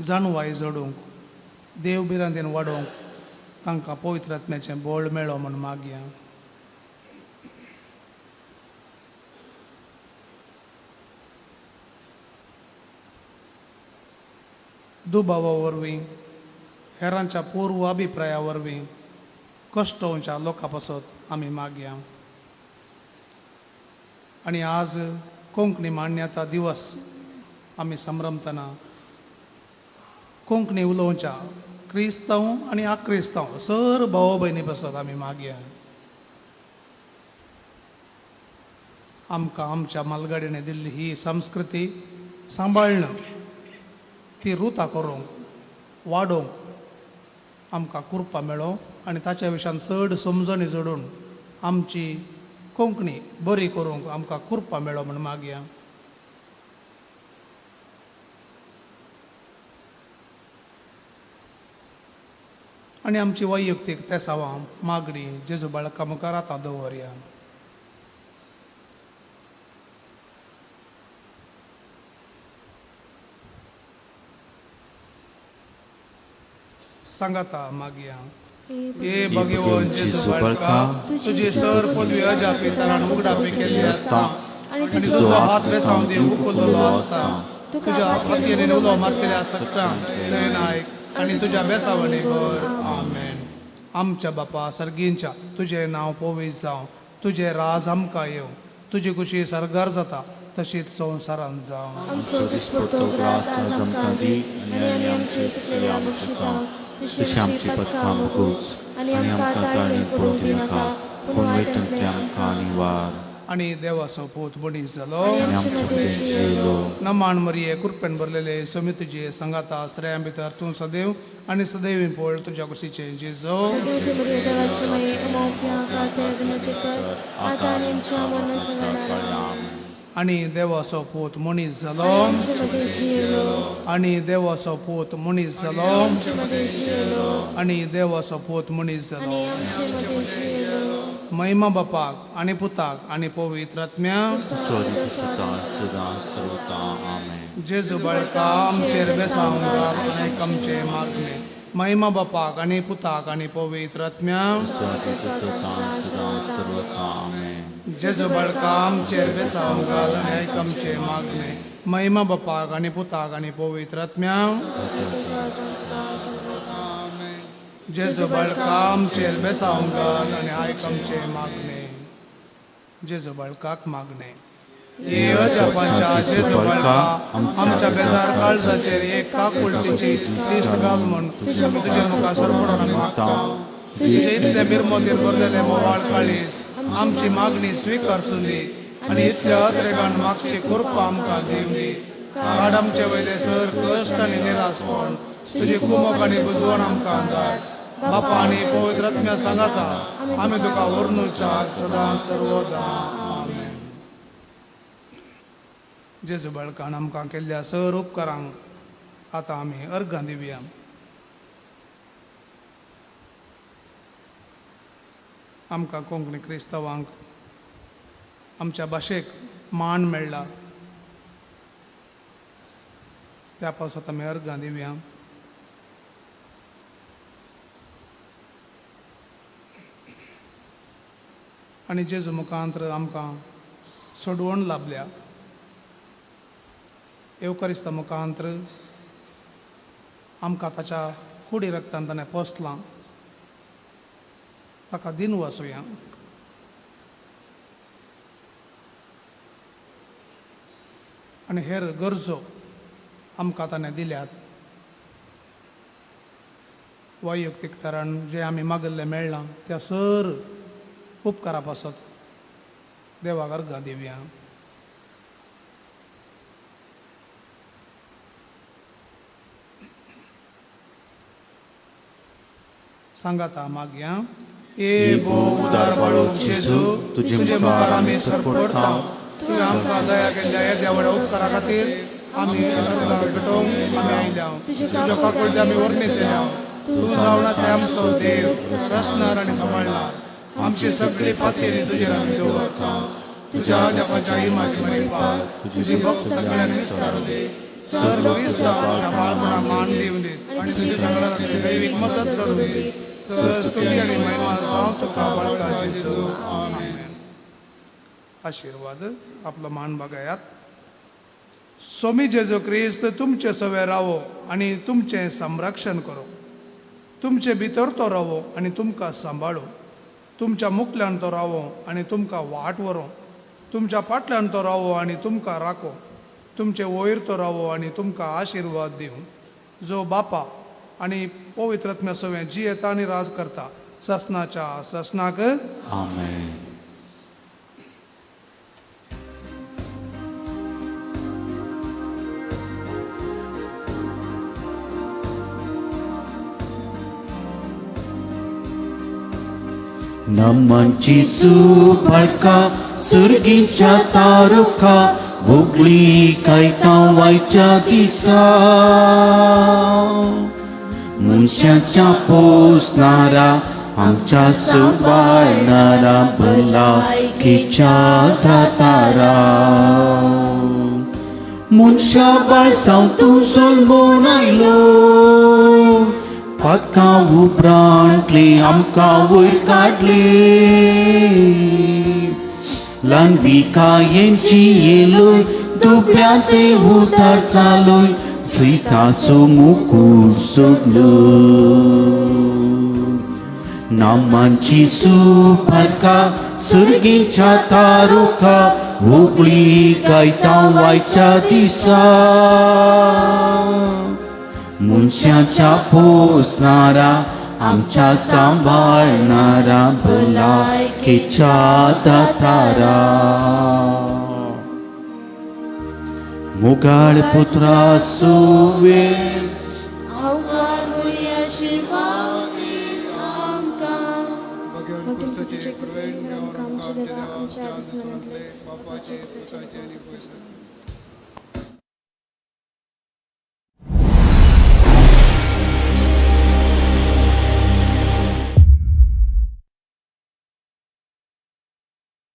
जाणवाय जोडूंक, देव भिरांतेन वाडोवंक तांकां पवित्र आत्म्याचें बळ मेळो म्हूण मागया. दुबावा वरवीं, हेरांच्या पूर्व अभिप्राया वरवीं कश्टोवच्या लोकां पासत आमी मागया. आनी आज कोंकणी मान्यता दिवस आमी संभ्रमतना कोंकणी उलोवच्या क्रिस्तांव आनी आक्रिस्तांव सर भाव भयणी पासत आमी मागया. आमकां आमच्या मालगाडीने दिल्ली ही संस्कृती सांबाळणं, ती रुता करूंक वाडोवंक आमकां कृपा मेळो आनी ताच्या विशयान चड समजणी जोडून आमची कोंकणी बरी करूंक आमकां कृपा मेळो म्हूण मागया. आनी आमची वैयक्तीक तेसावां मागणी जेजू बाळका मुखार आतां दवरया. सांगाता मागया. हे भगवान जेजू बाळका, तुजी सर पदवी अजापी तरान उगडापी केल्ली आसता आनी तुजो हात बेसांव दी उखल्लो आसता. तुज्या हातान उलो मारतल्या सगळ्यांक नायक आनी तुज्या बेसावणी भर. आमेन. आमच्या बापा सर्गींच्या, तुजें नांव पवित्र जावं, तुजें राज आमकां येवं, तुजी खुशी सर्गार जाता तशीच संवसारांत जावं. आमचो दिसपट्टो ग्रास आज आमकां दी आनी आमी आमचे चुकलेले आमोक्षता तशी आमची पथकां मुगूस आनी आमकां ताळणेंत पडूंक दिनाका पूण वायटांतलें आमकां निवार. आनी देवाचो पूत मनीस जालो नमान मरिये कृपेन भरलेले समी तुजे सांगाता स्त्रियां भितर तूं सदैव आनी सदैव पळ तुज्या कुशीचे जेजो. आनी देवाचो पूत मनीस जालो आनी देवाचो पूत मनीस जालो आनी देवाचो पूत मनीस जालो. महिमा बापाक आनी पुताक आनी पवित्र आत्म्याक जेजू बाळका आमचेर बेसांव घाल आनी आमचे मागणे. महिमा बापाक आनी पुताक आनी पवित्र आत्म्याक जेजू बाळका आमचेर बेसांव घाल आनी आमचे मागणे. महिमा बापाक आनी पुताक आनी पवित्र आत्म्याक जेजू बाळका आमचेर बेसांव घाल आनी आयक आमचे मागणे. जेजू बाळकाक मागणे. अजापांच्या जेजू बाळका आमच्या बेजार काळजाचेर एक काकुळटीची दिश्ट घाल म्हूण आमी तुज्या मुखार सरपडून आमी मागता. तुजे इतले मिरमोतीन भरलेले मोवाळ काळीज आमची मागणी स्विकारसून दी आनी इतल्या अत्रेगान मागची कृपा आमकां दिवं दी. काड आमचे वयले सर कश्ट आनी निरासपण तुजी कुमक आनी बुजवण आमकां धाड. बापा आनी पवित्र आत्म्या सांगाता आमी तुका वर्णुच्या सदां सर्वदा. आमेन. जेजू बाळकान आमकां केल्ल्या सर उपकारांक आतां आमी अर्घां दिवया. आमकां कोंकणी क्रिस्तांवांक आमच्या भाशेक मान मेळ्ळा त्या पासत आमी अर्घां दिवया. आनी जेजू मुखांत्र आमकां सोडवण लाभल्या. येवकारिस्ता मुखांत्र आमकां ताच्या कुडी रक्तान ताणें पोसलां ताका दिन वाचुया. आनी हेर गरजो आमकां ताणें दिल्यात. वैयक्तीक तरान जें आमी मागिल्लें मेळ्ळां त्या सर उपकारा पासत देवाक अर्घां दिवया. सांगाता मागया. ए भो उदार बाळू जेजू तुजे मुखार आमी सरपडटा. तुवें आमकां दया केल्ल्या येद्या व्हडा उपकारा खातीर आमी अर्घां भेटोवंक आमी आयल्या. तुज्या काकुळटी आमी वर्णितल्या. तूं जावन आसा आमचो देव रचणार आनी सांबाळणार. आमची सगळी पातयेनी तुजेर आमी दवरता. तुज्या अजापाच्या इमाजी मरिफात तुजी भक्त सगळ्यांनी विस्तारू दी. सर्व इस्लामाच्या बाळपणा मान दिवं दी आनी तुज्या सगळ्यांची दैवीक मदत करूं दी. स्तुती आनी महिमा जावं तुका बाळका जेजू. आमेन. आशिर्वाद आपलो मान बघायात. स्वामी जेजू क्रिस्त तुमचे सवे रावो आनी तुमचें संरक्षण करो. तुमचे भितर तो रावो आनी तुमकां सांबाळो. तुमच्या मुखल्यान तो रावो आनी तुमकां वाट व्हरो. तुमच्या फाटल्यान तो रावो आनी तुमकां राखो. तुमचे वयर तो रावो आनी तुमकां आशिर्वाद दिवं. जो बापा आनी पवित्र आत्म्या सवें जियेता आनी राज करता ससनाच्या ससनाक. आमेन. नमनची सुबाळका सुर्गीच्या तारुका भोगली कायता वायच्या दिसा मनशाच्या पोसणारा आमच्या सांबाळणारा भलायकीच्या दातारा. मनशा बाळसांव तूं जल्मून आयलो पातकां उपरांतली आमकां वयर काडली. ल्हान विकायेंची येलोय दुब्या ते उतार जालोय सैताचो मुकूट सोडलो. नामांची सुपारका सुर्गीच्या तारुका उगळी गायता वायच्या दिसा मनशाच्या पोसणारा आमच्या सांबाळणारा भलायकेच्या दातारा. मोगाळ पुत्रा सुवे मोगीन कुशीचे कृपेन आमकां आमच्या देवा आमच्या दुस्मनांतले बापाचे पुताचे आनी पवित्र.